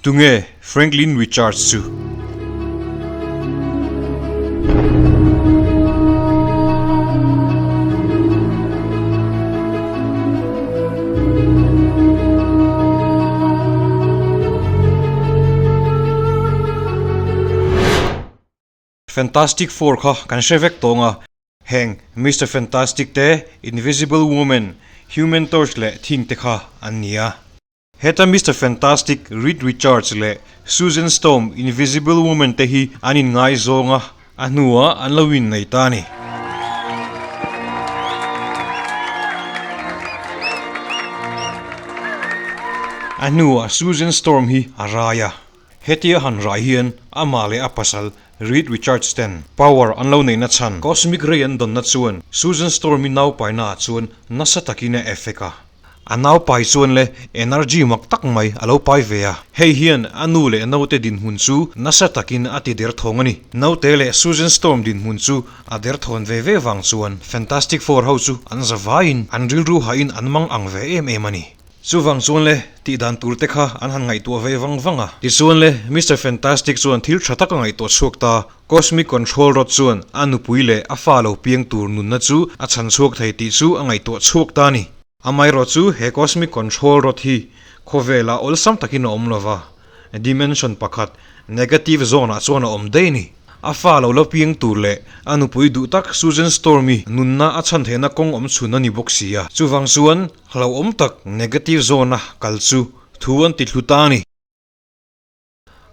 Tunge Franklin Richards chu? Fantastic Four kha kan hre vek tawng a, heng Mister Fantastic te, Invisible Woman, Human Torch leh Thing te kha an ni a. Heta Mister Fantastic, Reed Richards leh Susan Storm, Invisible Woman te hi an inngaizawng a, a hnuah an lo innei ta a ni. A hnuah Susan Storm hi a rai a. Hetia han rai hian amah leh a pasal Reed Richards ten power an lo neihna chhan Cosmic Ray an dawnna chuan Susan Storm-i naupaina ah chuan nasa takin a effect a. A nau pai chuan le energy mak tak mai a lo pai ve a, hei hian a nu leh naute dinhmun chu nasa takin a ti derthawng a ni. Naute leh Susan Storm dinhmun chu a derthawn ve ve vang chuan Fantastic Four ho chu an za vaiin an rilru hahin an mang ang ve em em a ni. Chuvang chuan le tih dan tur te kha an han ngaihtuah ve vang vang a. Tichuan le Mister Fantastic chuan thil tha tak a ngaihtuah chhuak ta. Cosmic Control Rod chuan a nupui leh a fa lo piang tur nunna chu a chhan chhuak thei tih chu a ngaihtuah chhuak ta a ni. Amaherawh chu he Cosmic Control Rod hi khawvelah awlsam takin a awm lova, dimension pakhat, negative zone ah chuan a awm daih a ni. A fa lo la piang tur leh a nupui duh tak Susan Storm-i nunna a chhan theihna kawng awm chhun a ni bawk si a. Chuvang chuan hlauhawm tak negative zone a kal chu thu an ti thlu ta a ni.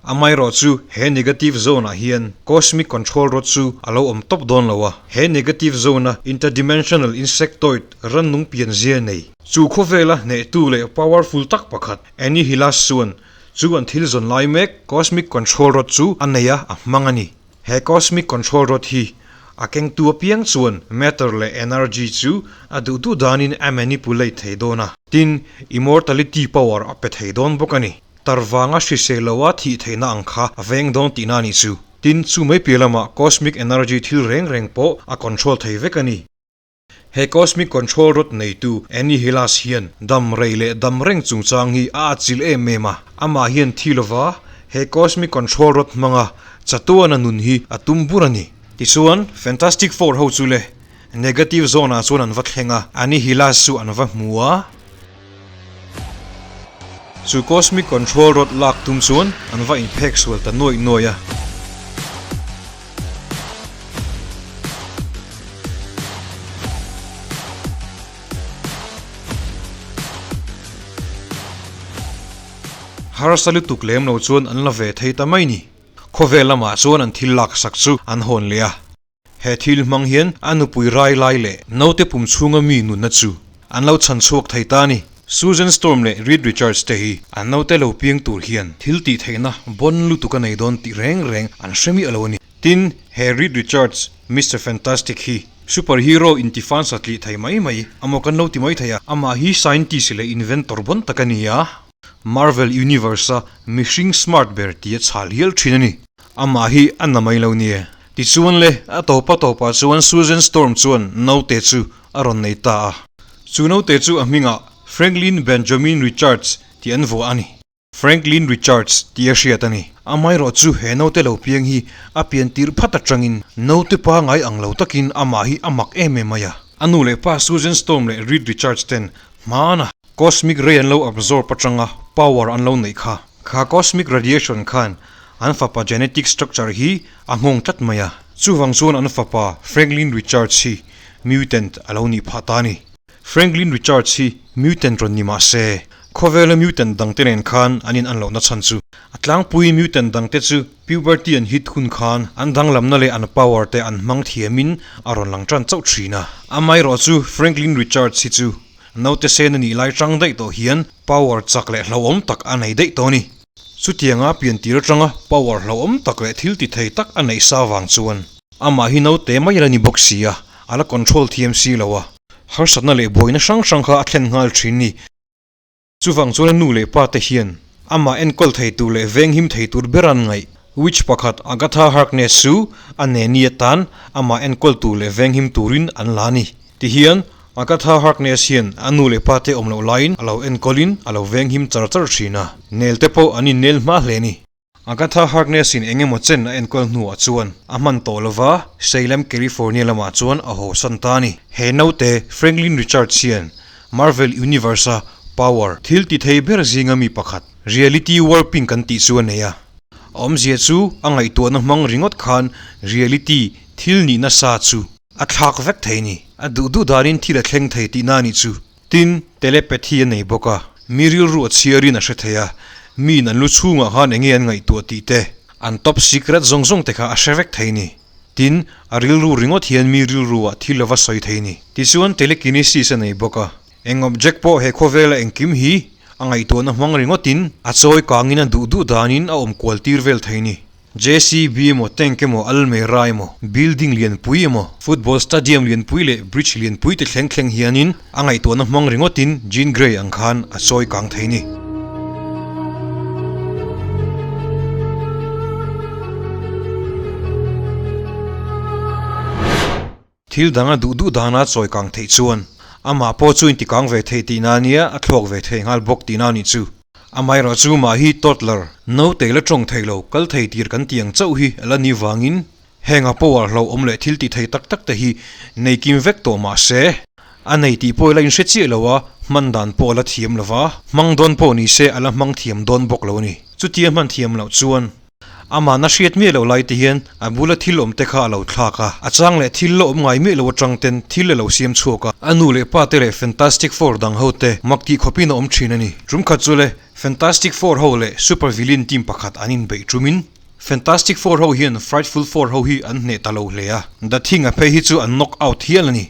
Amaherawh chu he negative zone ah hian cosmic control rod chu a lo awm tawp dawn lo a, he negative zone a interdimensional insectoid rannung pian zia nei. Chu khawvela hnehtu leh powerful tak pakhat Annihilas chuan chu an thil zawn lai mek cosmic control rod chu a nei a, a hmang a ni. He cosmic control rod hi a kengtu apiang chuan matter leh energy chu a duh duh danin a manipulate thei dawn a, tin immortality power a pe thei dawn bawk a ni. Tar vanga hrisel loa thih theihna ang kha a veng dawn tihna a nih chu. Tin, chu mai piah lamah cosmic energy thil reng reng pawh a control thei vek a ni. He cosmic control rod neitu Annihilas hian dam rei leh dam reng chungchang hi a atchilh em em a. Amah hian thi lova he cosmic control rod hmanga chatuana nun hi a tum bur a ni. Tichuan, Fantastic Four ho chu le Negative zone ah chuan an va thleng a, Annihilas chu an va hmu a. Chu Cosmic Control Rod lak tum chuan an va inphek sual ta nuaih nuaih a. Harsa lutuk lem lo chuan an la ve thei ta mai ni. Khawvel lamah chuan an thil laksak chu an hawn leh a. He thil hmang hian a nupui rai lai leh naute pum chhunga mi nunna chu an lo chhan chhuak thei ta a ni. Susan Storm leh Reed Richards te hi an naute lo piang tur hian thil tih theihna bawn lutuk a nei dawn tih reng reng an hre miah lo a ni. Tin, he Reed Richards, Mister Fantastic hi superhero intifan satlih thei mai mai amaw kan lo ti mai thei a, amah hi scientist leh inventor bawn tak a ni a. Marvel Universe-a mihring smart ber tia chhal hial thin a ni. Amah hi a na mai lo nia. Tichuan le, a tawpa tawpah chuan Susan Storm chuan naute chu a rawn nei ta a. Chu naute chu a hmingah Franklin Benjamin Richards tih an vuah a ni. Franklin Richards tih a hriat a ni. Amaherawh chu he naute lo piang hi a pian tirh phat atangin naute pangai ang lo takin amah hi a mak em em mai a. A nu leh pa Susan Storm leh Reed Richards ten hmana Cosmic ray an lo absorb atanga power an lo neih kha. Kha cosmic radiation khan an fapa genetic structure hi a nghawng tlat mai a. Chuvang chuan an fapa Franklin Richards hi mutant a lo nih phah ta a ni. Franklin Richards hi mutant rawn ni mah se, khawvela mutant dangte nen khan an in an lohna chhan chu a tlangpui mutant dangte chu puberty an hit hun khan an danglamna leh an power te an hmang thiamin a rawn lang tan chauh thin a. Amaherawh chu Franklin Richards hi chu Naute sen a nih lai tang daih tawh hian power chak leh hlauhawm tak a nei daih tawh a ni. Chutianga piantir atanga power hlauhawm tak leh thil ti thei tak a neih sa vang chuan amah hi naute mai a la ni bawk si a, a la control thiam si lo a. Harsatna leh buaina hrang hrang kha a thlen nghal thin ni. Chuvang chuan a nu leh pa te hian amah enkawl thei tur leh venghim thei tur ber an ngaih. Witch pakhat Agatha Harkness chu a neni atan amah enkawl tur leh venghim turin an la a ni. Tihian. Agatha Harkness hian a nu leh pa te awm loh laiin a lo enkawlin a lo venghim char char thin a, nel te pawh an innel hma hle a ni. Agatha Harkness-in eng emaw chen a enkawl hnuah chuan a hman tawh lova Salem, California lamah chuan a haw san ta a ni. He naute Franklin Richards hian Marvel Universe-a power thil ti thei ber zinga mi pakhat, reality warping kan tih chu a nei a. A awmzia chu a ngaihtuahna hmang ringawt khan reality thil nihna sa chu a thlak vek thei ni. A duh duh danin thil a thleng thei tihna a nih chu. Tin, telepathy a nei bawk a, mi rilru a chhiarin a hre thei a, miin an lu chhungah khan enge an ngaihtuah tih te, an top secret zawng zawng te kha a hre vek thei ni. Tin, a rilru ringawt hian mi rilruah thil a va sawi thei ni. Tichuan, telekinesis a nei bawk a, eng object pawh he khawvela engkim hi a ngaihtuahna hmang ringawtin a chawi kangin a duh duh danin a awm kual tir vel thei ni. JCB emaw, tank emaw, almera emaw, building lianpui emaw, football stadium lianpui leh bridge lianpui te thleng thleng hianin a ngaihtuahna hmang ringawtin Jean Grey ang khan a chawi kang thei ni. Thil dang a duh duh dana chawi kang theih chuan amah pawh chu inti kang ve thei tihna ania a thlawk ve thei nghal bawk tihna a nih chu. Amaherawh chu mah hi toddler, naute la tawng thei lo, kal thei tir kan tih ang chauh hi a la ni vangin heng a power hlauhawm leh thil ti thei tak tak te hi nei kim vek tawh mah se a nei tih pawh i la inhre chiah lo a, hman dan pawh a la thiam lo va, hmang dawn pawh ni se a la hmang thiam dawn bawk lo a ni. Chutia hman thiam loh chuan Amahna hriat miah loh lai te hian a bula thil awm te kha a lo thlak a, a chang leh thil la awm ngai miah lo atang ten thil a lo siam chhuak a, a nu leh pa te leh Fantastic Four dang ho te mak tih khawpin a awm thin a ni. Tum khat chu le Fantastic Four ho leh Super Villain team pakhat an inbeih tumin Fantastic Four ho hian Frightful Four ho hi an hneh ta lo hle a, The Thing a phei hi chu an knock out hial a ni.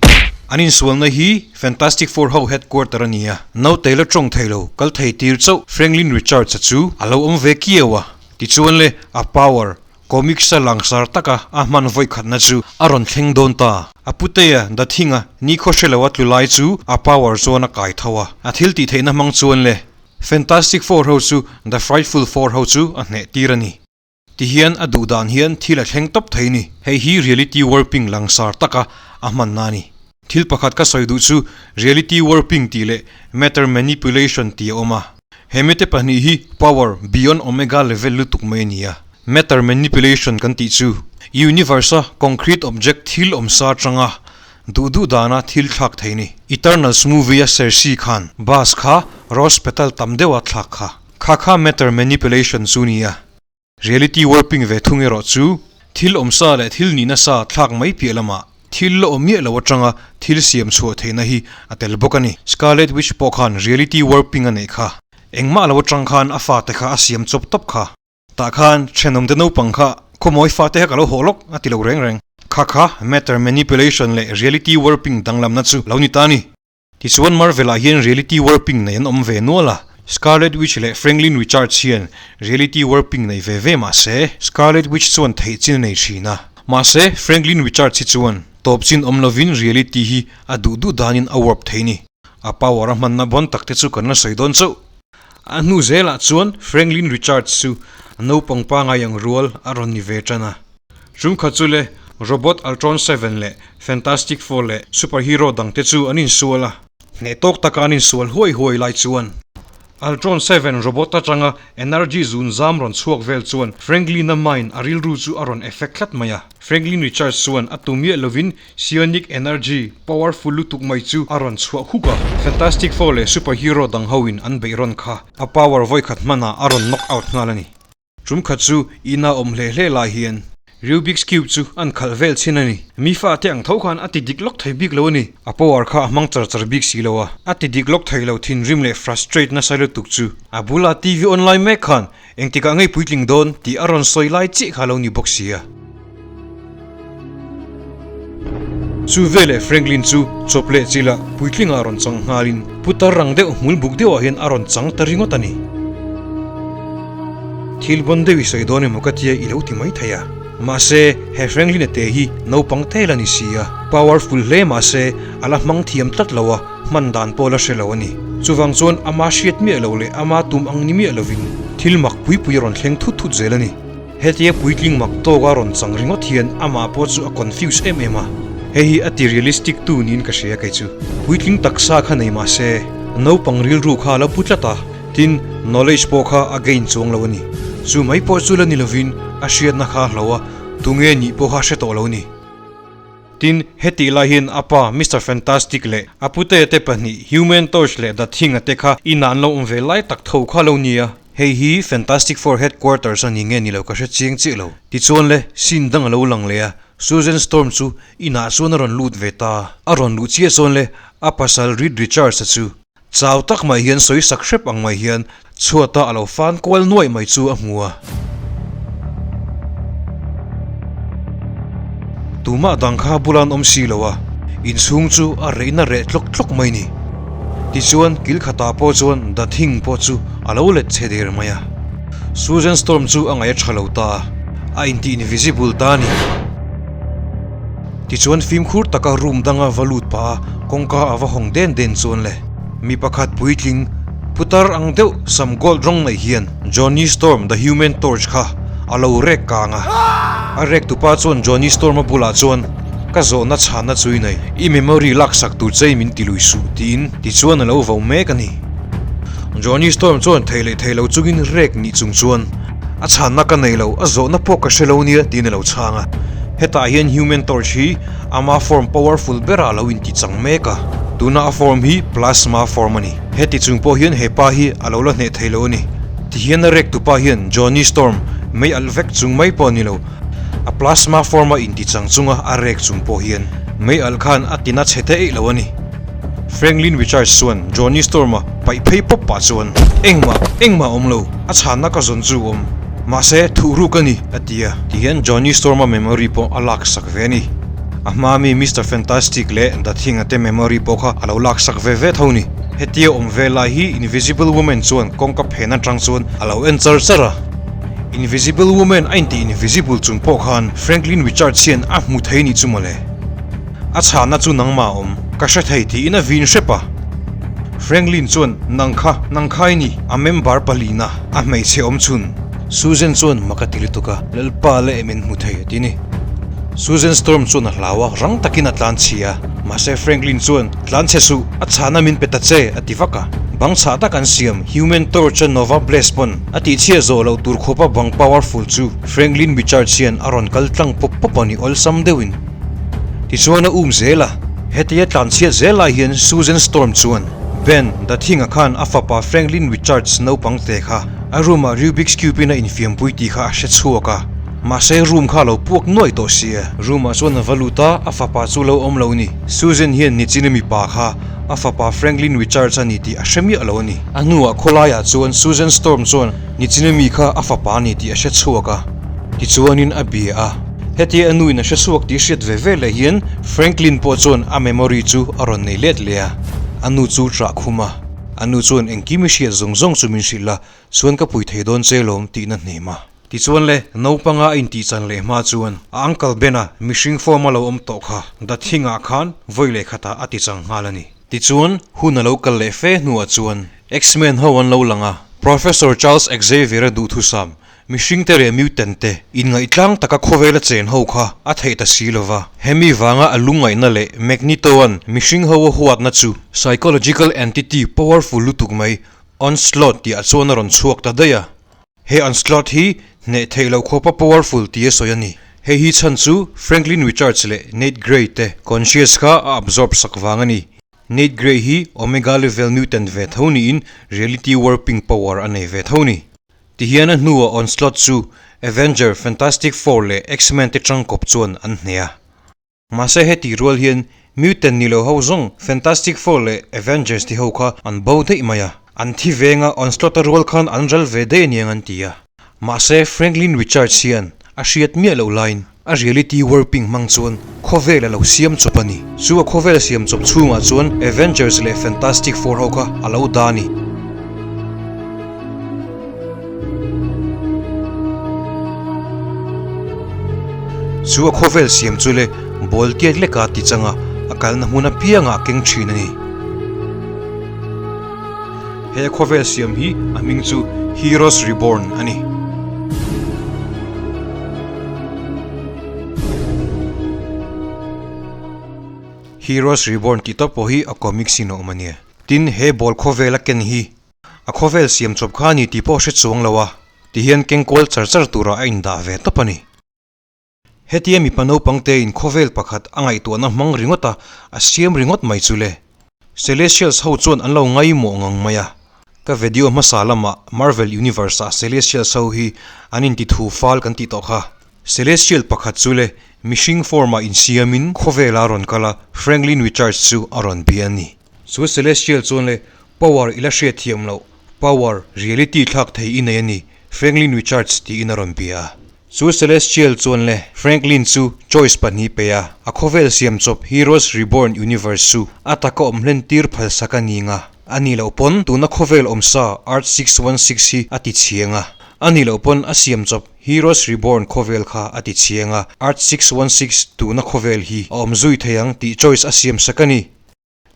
An insualna hi Fantastic Four ho headquarter a ni a, naute la tawng thei lo kal thei tir chauh Franklin Richards-a chu a lo awm ve kiau a. Tichuan le, a power, comics a langsar taka a hman vawikhatna chu a rawn thleng dawn ta. A putea Dathinga nikhaw hre lo a tlu lai chu a power chuan a kai tho a. A thil tih theihna hmang chuan le, Fantastic Four ho chu The Frightful Four ho chu a hneh tir a ni. Tihian a duh dan hian thil a thleng tawp thei ni. Hei hi reality warping langsar taka a hmanna a ni. Thil pakhat ka sawi duh chu reality warping tih leh matter manipulation tih a awm a. He mite pahnih hi power beyond omega level lutuk mai a ni a. Matter manipulation kan tih chu universe-a concrete object thil awm sa atanga duh duh dana thil thlak thei ni. Eternals movie-a Sersi khan bus kha rose petal tam deuha thlak kha. Kha kha matter manipulation chu ni a. Reality warping ve thung erawh chu thil awm sa leh thil nihna sa thlak mai piah lamah thil la awm miah lo atanga thil siam chhuah theihna hi a tel bawk a ni. Scarlet Witch pawh khan reality warping a neih kha. Engmah lo atang khan a fate kha a siam chawp tawp kha. Tah khan thenawmte naupang kha khawmawi fate kha ka lo hawh lawk a ti lo reng reng. Kha kha matter manipulation leh reality warping danglamna chu lo ni ta a ni. Tichuan Marvel ah hian reality warping nei an awm ve nual a, Scarlet Witch leh Franklin Richards hian reality warping nei ve ve mah se, Scarlet Witch chuan theih chin a nei thin a. Mahse, Franklin Richards hi chuan tawp chin awm lovin reality hi a duh duh danin a warp thei ni. A power a hmanna bon tak te chu kan la sawi dawn chauh. A hnu zelah chuan Franklin Richards chu naupang pangai ang rual a rawn ni ve tan a. Chungkhat chu le Robot Ultron 7 leh Fantastic Four leh superhero dangte chu an insual a. Hneh tawk taka an insual huai huai lai chuan Ultron 7 robot atanga energy zun zam rawn chhuak vel chuan Franklin-a mind a rilru chu a rawn effect tlat mai a. Franklin Richards chuan a tu miah lovin psionic energy powerful lutuk mai chu a rawn chhuah huk a. Fantastic Four leh superhero dang hoin an beih rawn kha a power vawikhat hmanah a rawn knock out nghal a ni. Tumkhat chu ina awm hle hle lai hian Rubik's Cube chu an khalh vel chhin a ni. Mi fate ang tho khan a ti dik lawk thei bik lo a ni. A power kha a hmang char char bik si lo a. A ti dik lawk thei lo thinrim leh frustrate nasa lutuk chu a bula TV on lai mek khan engtikah ngei puitling dawn tih a rawn sawi lai chiah kha lo ni bawk si a. Chu veleh Franklin chu chawp leh chila puitlingah rawn chang nghalin putar rang deuh hmul buk deuhah hian a rawn chang ta ringawt a ni. Thil bawn deuh i sawi dawn emaw ka tia i lo ti mai thei a. Mahse, he Franklin-a te hi naupang tel a ni si a, powerful hle mahse a la hmang thiam tlat lo a, hman dan pawh la hre lo a ni. Chuvang chuan ama hriat miah lo leh ama tum ang ni miah lovin thil mak pui pui a rawn thleng thut thut zel a ni. Hetia puitling mak tawk a rawn chang ringawt hian amah pawh chu a confuse em em a. Hei hi a ti realistic tu niin ka hria kei chu. Puitling taksa kha nei mah se, naupang rilru kha a lo pu tlat a, tin, knowledge pawh kha a gain chuang lo a ni. Chu mai pawh chu la ni lovin a hriatna kha a hlo a, tunge nih pawh kha a hre tawh lo a ni. Tin, hetih lai hian a pa Mister Fantastic leh a putea te pahnih Human Torch leh The Thing-a te kha inah an lo awm ve lai tak tho kha lo nia. Hei hi Fantastic Four headquarters a ni nge ni lo ka hre chiang chiah lo. Tichuan le, scene dang a lo lang leh a, Susan Storm chu inah chuan a rawn lut ve ta. A rawn luh chiah chuan le, a pasal Reed Richards-a chu Chau tak mai hian sawi sak hrep ang mai hian chhuata a lo fan kual nuaih mai chu a hmu a. Tumah dang kha bula an awm si lo a, inchhung chu a reihna reh tlawk tlawk mai ni. Tichuan kil khatah pawh chuan The Thing pawh chu a lo let chhe der mai a. Susan Storm chu a ngaih a tha lo ta a, a inti invisible ta a ni. Tichuan fimkhur taka room danga va lut pah a kawngka a va hawng den den chuan le mi pakhat puitling putar ang deuh sam gold rawng nei hian Johnny Storm the human torch kha a lo rek kang a. A rek tupa chuan Johnny Storm a bulah chuan ka zawhna chhanna chu i nei, i memory laksak tur che i min ti lui suh tiin tichuan a lo vo mek a ni. Johnny Storm chuan thei leh thei lo chungin rek nih chung chuan A chhanna ka nei lo, a zawhna pawh ka hre lo nia tiin a lo chhang a. Hetah hian Human Torch hi ama form powerful berah a lo inti chang mek a, tuna a form hi plasma form a ni. Heti chung pawh hian he pa hi a lo la hneh thei lo a ni. Tihian a rek tupa hian Johnny Storm mei alh vek chung mai pawh a ni lo, a plasma form a inti chang chunga a rek chung pawh hian mei alh khan a tina chhe te eih lo a ni. Franklin Richards chuan Johnny Storm-a paih phei pawp pah chuan, Engmah, engmah awm lo, a chhanna ka zawn chu awm. Mahse, thuh ruk a ni, a ti a. Tihian Johnny Storm-a memory pawh a laksak ve a ni. A hma mi Mister Fantastic leh The Thing-a te memory pawh kha a lo laksak ve ve tho ni. Hetia awm ve lai hi Invisible Woman chuan kawngka phen atang chuan a lo en char char a. Invisible Woman a inti invisible chung pawh khan Franklin Richards hian a hmu thei nih chu mawle. A chhanna chu nangmah a awm, ka hre thei tiin a vin hrep a. Franklin chuan, Nang kha, nang kha i ni, a member palina, a hmeichhe awm chhun. Susan chuan mak a ti lutuk a, Lalpa leh em in hmu thei a ti ni. Susan Storm chuan a hlau a, rang takin a tlan chhi a. Mahse Franklin chuan, Tlan chhe suh, a chhanna min pe ta che, a ti vak a. Bang chhah tak an siam, Human Torch-a Nova Blaze pawn a tihchhiah zawh loh tur khawpa bang powerful chu Franklin Richards hian a rawn kal tlang pawp pawp a ni awlsam deuhin. Tichuan a um zel a, hetia tlanchhiat zel lai hian Susan Storm chuan Ben The Thing-a khan a fapa Franklin Richards naupang te kha a room-ah Rubik's Cube-in a infiampui tih kha a hre chhuak a, mahse room kha a lo puak nuaih tawh sia. Room-ah chuan a va lut a, a fapa chu lo awm lo ni. Susan hian nichin a mipa kha a fapa Franklin Richards a ni tih a hre miah lo a ni. A hnuah khawlaiah chuan Susan Storm chuan nichin a mi kha a fapa a ni tih a hre chhuak a, tichuanin a bia a. Hetia a nuin a hre chhuak tih hriat ve ve leh hian Franklin pawh chuan a memory chu a rawn nei let leh a, a nu chu ṭah khum a, a nu chuan engkim i hriat zawng zawng chu min hrilh la, chuan ka pui thei dawn che lawm tihna hnem a. Tichuan le, naupanga a intih chan leh hma chuan a uncle Ben-a mihring form a lo awm tawh kha The Thing-ah khan vawi leh khatah a ti chang nghal a ni. Tichuan, hun a lo kal leh fe hnuah chuan X-Men ho an lo lang a, Professor Charles Xavier-a duhthusam Mihringte leh mutant te inngaih-tlang taka khawvela chen ho kha a theih ta si lo va. Hemi vanga a lungngaihna leh Magneto-a'n mihring ho a huatna chu psychological entity powerful lutuk mai Onslaught tihah chuan a rawn chhuak ta daih a. He Onslaught hi hneh theih loh khawpa powerful tih a sawi a ni. Hei hi chhan chu Franklin Richards leh Nate Grey te conscious kha a absorb sak vang a ni. Nate Grey hi Omega level mutant ve tho niin reality warping power a nei ve tho ni. Tihian a hnuah Onslaught chu Avenger, Fantastic Four leh X-Men te tangkawp chuan an hneh a. Mahse heti rual hian Mutant ni lo ho zawng Fantastic Four leh Avengers ti ho kha an bo daih mai a, an thi venga Onslaught-a rual khan an ral ve daih aniang an ti a. Mahse Franklin Richards hian a hriat miah loh laiin A reality warping hmang chuan khawvel a lo siam chawp a ni. Chu a khawvel siam chawp chhungah chuan Avengers leh Fantastic Four ho kha a lo dah a ni. Chu a khawvel siam chu le ball tiat leka ti changa a kalna hmun apiangah a keng thin a ni. He khawvel siam hi a hming chu Heroes Reborn a ni. Heroes Reborn tih tawp pawh hi a comics in a awm a nia. Tin, he ball khawvel a ken hi a khawvel siam chawp kha a ni tih pawh a hre chuang lo a, tihian keng kual char char turah a indah ve tawp a ni. Hetia mipa naupang tein khawvel pakhat a ngaihtuahna hmang ringawt a, a siam ringawt mai chu le. Celestials ho chuan an lo ngaimawh ngang mai a. Ka video hmasa lamah Marvel Universe ah Celestials ho hi an inti thu fal kan tih tawh kha. Celestial pakhat chu le mihring form ah insiamin khawvel a rawn kal a, Franklin Richards chu a rawn bia a ni. Chu Celestial chuan le power i la hriatthiam loh, power reality thlak thei i nei a ni, Franklin Richards tiin a rawn bia a. Chu Celestial chuan le Franklin chu choice pahnih pe a, a khawvel siam chawp Heroes Reborn Universe chu a taka awm hlen tir phalsak a ni nga. A nih loh pawn tuna khawvel awmsa Earth 616 hi a ti chhiang a, a nih loh pawn a siam chawp Heroes Reborn khawvel kha a ti chhiang a, Earth 616 tuna khawvel hi a awm zui thei ang tih choice a siam sak a ni.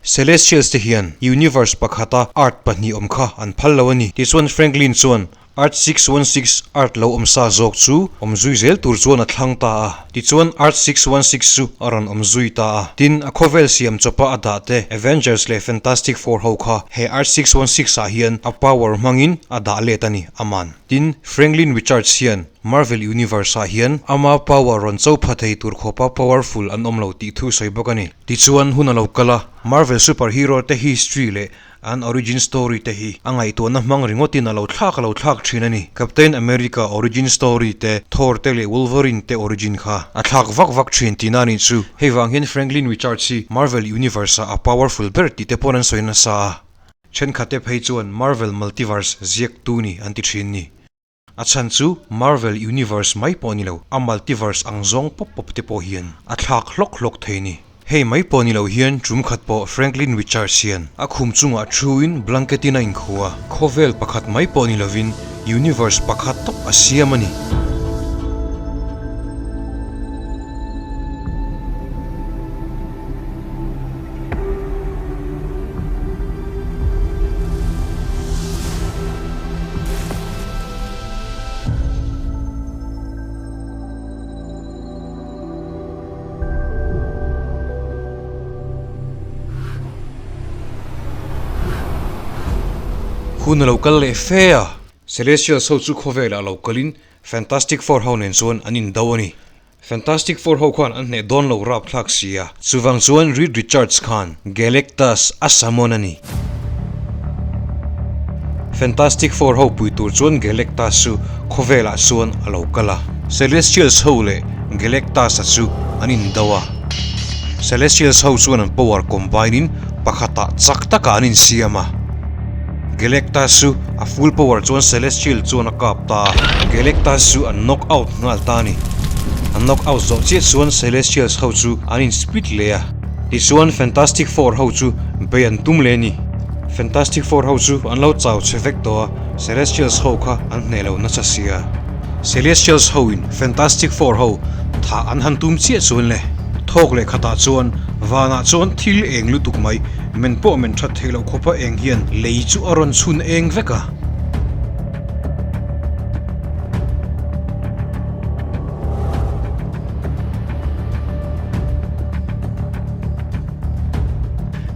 Celestials te hian universe pakhata Earth pahnih awm kha an phal lo a ni. Tichuan Franklin chuan Earth 616 Earth lo awm sa zawk chu awm zui zel tur chuan a thlang ta a. Tichuan Earth 616 chu a rawn awm zui ta a. Tin, a khawvel siam chawpa a dah te Avengers leh Fantastic Four ho kha he Earth 616 ah hian a power hmangin a dah let a ni, aman. Tin, Franklin Richards hian Marvel Universe ah hian ama power rawn cho pha thei tur khawpa powerful an awm lo tih thu sawi bawk a ni. Tichuan, hun a lo kal a, Marvel super hero te history leh an origin story te hi a ngaihtuahna hmang ringawtin a lo thlak a lo thlak thin a ni. Captain America origin story te, Thor te leh Wolverine te origin kha a thlak vak vak thin tihna a nih chu. Hei vang hian Franklin Richards hi Marvel Universe ah a powerful ber tih te pawn an sawi nasa a. Thenkhatte phei chuan Marvel Multiverse ziaktu ni an ti thin ni. A chhan chu Marvel Universe mai pawh ni lo, a multiverse ang zawng pawp pawp te pawh hian a thlak hlawk hlawk thei ni. Hei mai pawh ni lo hian tum khat pawh Franklin Richards hian a khum chungah thuin blanket in a inkhu a, khawvel pakhat mai pawh ni lovin universe pakhat tawp a siam a ni. Hun a lo kal leh fe a. Celestials ho chu khawvelah lo kalin Fantastic Four ho nen chuan an indo a ni. Fantastic Four ho khan an hneh dawn lo rapthlak sia. Chuvang chuan Reed Richards khan Galactus a summon a ni. Fantastic Four ho pui tur chuan Galactus chu khawvelah chuan a lo kal a. Celestials ho leh Galactus-a chu an indo a. Celestials ho chuan an power combine in pakhatah chak takah an insiam a. Galactus chu a full power chuan Celestial chuan a kap ta a, Galactus chu an knock out nghal ta a ni. An knock out zawh chiah chuan Celestials ho chu an in split leh a, tichuan Fantastic Four ho chu bei an tum leh a ni. Fantastic Four ho chu an lo chau chhe vek tawh a, Celestials ho kha an hneh lo nasa sia. Celestials ho in Fantastic Four ho thah an han tum chiah chuan le, thawk leh khatah chuan vanah chuan thil eng lutuk mai Men pawh men that theih loh khawpa eng hian lei chu a rawn chhun eng vek a.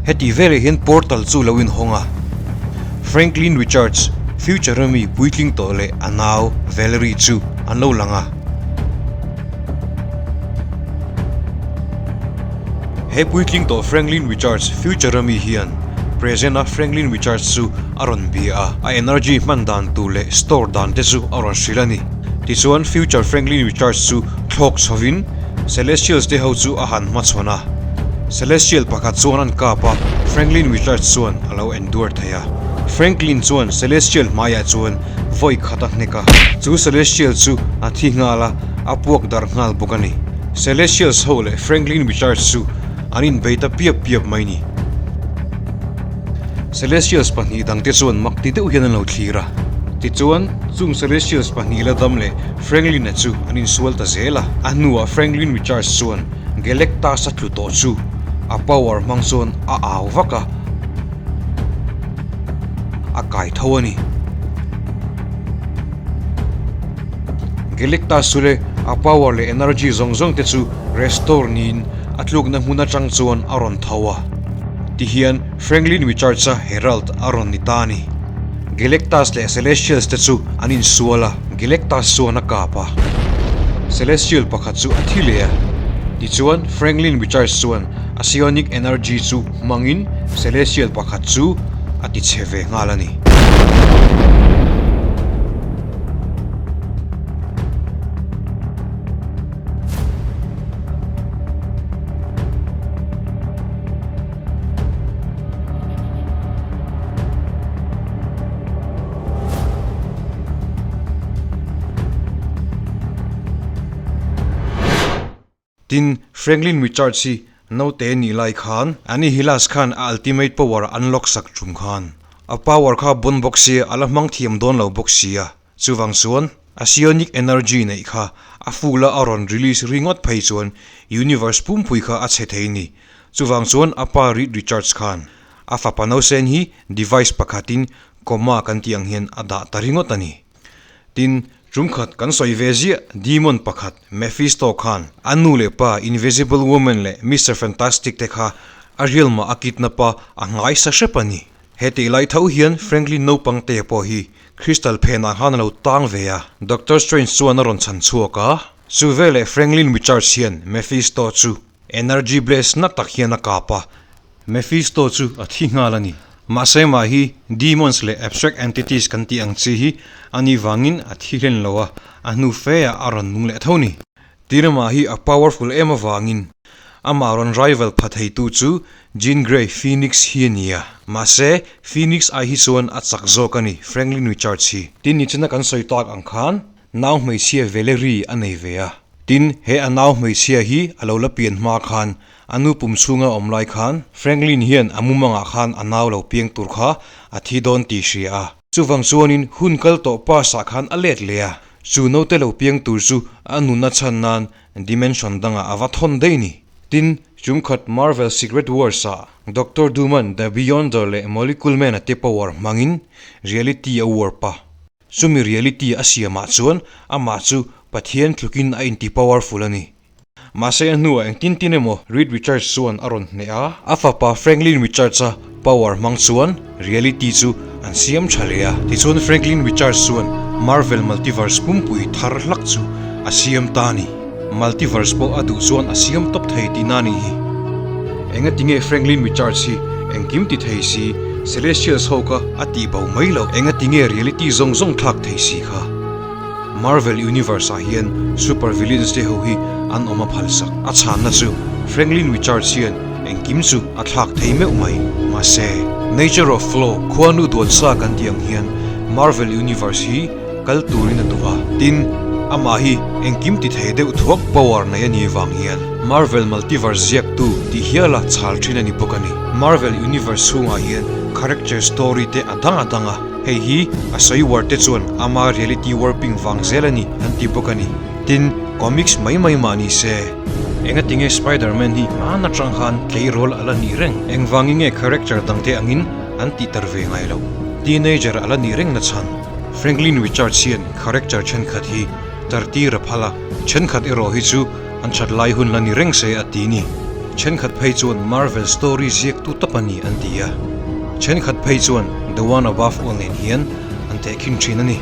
Heti veleh hian portal chu lo inhawng a. Franklin Richards, future ami puitling tawh leh a nau Valerie chu an lo lang a. He puitling tawh Franklin Richards future ami hian present a Franklin Richards chu a rawn bia a, a energy hman dan tur leh store dan te chu a rawn hrilh a ni. Tichuan future Franklin Richards chu thlawk chhovin Celestials te ho chu a han hmachhawn a. Celestial pakhat chuan an kap a, Franklin Richards chuan a lo enduar thei a. Franklin chuan Celestial hmaiah chuan vawi khat a hnek a, chu Celestial chu a thi nghal a, a puak darh nghal bawk a ni. Celestials ho leh Franklin Richards chu an inbei ta piap piap mai ni. Celestials pahnih dangte chuan mak ti deuh hian an lo thlir a. Tichuan, chung Celestials pahnih la dam leh Franklin-a chu an insual ta zel a. A hnuah Franklin Richards chuan Galactus-a tlu tawh chu a power hmang chuan a au vak a, a kai tho a ni. Galactus chu le a power leh energy zawng zawng te chu restore niin A tlukna hmun atang chuan a rawn tho a. Tihian Franklin Richards-a Herald a rawn ni ta a ni. Galactus leh Celestials te chu an insual a, Galactus chuan a kap a. Celestial pakhat chu a thi leh a. Tichuan Franklin Richards chuan a psionic energy chu hmangin Celestial pakhat chu a ti chhe ve nghal a ni. Tin, Franklin Richards hi naute nih lai khan Annihilas khan a ultimate power a unlock sak tum khan a power kha bon bawk sia a la hmang thiam dawn lo bawk sia. Chuvang chuan a psionic energy neih kha a full a a rawn release ringawt phei chuan universe pumpui kha a chhe thei ni. Chuvang chuan a pa Reed Richards khan a fapa nausen hi device pakhatin coma kan tih ang hian a dah ta ringawt a ni. Tin, tumkhat kan sawi ve ziah demon pakhat Mephisto khan a nu leh pa Invisible Woman leh Mister Fantastic te kha a rialmah a kidnap a, a nghaisa hrep a ni. He tih lai tho hian Franklin naupang te pawh hi Crystal phenah khan a lo tang ve a, Doctor Strange chuan a rawn chhan chhuak a. Chu veleh Franklin Richards hian Mephisto chu Energy Blast na tak hian a kap a, Mephisto chu a thi nghal a ni. Mahse mah hi Demons leh Abstract Entities kan tih ang chi hi a nih vangin a thi hlen lo a, a hnu fe ah a rawn nung leh tho ni. Tirama hi a powerful em avangin amah rawn rival pha theitu chu Jean Grey Phoenix hi a ni a, mahse Phoenix ai hi chuan a chak zawk a ni Franklin Richards hi. Tin nichina kan sawi tak ang khan nau hmeichhia Valerie a nei ve a, tin he a nau hmeichhia hi a lo la pian hma khan a nu pum chhunga awm lai khan Franklin hian a mumangah khan a nau lo piang tur kha a thi dawn tih hria a. Chuvang chuanin hun kal tawh pass ah khan a let leh a, chu naute lo piang tur chu a nun a chhan nan dimension dangah a va thawn daih ni. Tin, chungkhat Marvel Secret Wars ah Doctor Doom-a'n The Beyonder leh Molecule Man-a te power hmangin reality a warp a. Chumi reality a siamah chuan amah chu Pathian tlukin a inti powerful a ni. Mahse a hnuah engtin tin emaw Reed Richards chuan a rawn hneh a, a fapa Franklin Richards-a power hmang chuan reality chu an siam tha leh a. Tichuan Franklin Richards chuan Marvel Multiverse pumpui thar hlak chu a siam ta a ni. Multiverse pawh a duh chuan a siam tawp thei tihna a nih hi. Engati nge Franklin Richards hi engkim ti thei si, Celestials ho kha a tih bo mai loh? Engati nge reality zawng zawng thlak thei si kha? Marvel Universe ah hian super villains te ho hi an awm a phalsak. A chhanna chu Franklin Richards hian engkim chu a thlak thei meuh mai. Mahse, Nature of Flow khuanu duan sa kan tih ang hian Marvel Universe hi kal turin a duh a. Tin, amah hi engkim ti thei deuh thuak power nei a nih vang hian Marvel Multiverse ziaktu tih hiala chhal thin a ni bawk a ni. Marvel Universe chhungah hian character story te a dang a dang a. Hei hi a sawi uar te chuan ama reality warping vang zel a ni an ti bawk a ni. Tin, comics mai mai mah ni se. Engatinge Spider-Man hi hmaan atang khan tleirawl a la nih reng? Engvangin nge character dangte angin an tihtar ve ngai loh? Teenager a la nih reng na chhan? Franklin Richards hian character thenkhat hi tartir a phal a, thenkhat erawh hi chu an that lai hun la ni reng se a ti ni. Thenkhat phei chuan Marvel story ziaktu tawp a ni an ti a. Thenkhat phei chuan The One Above All nen hian an tehkhin thin a ni.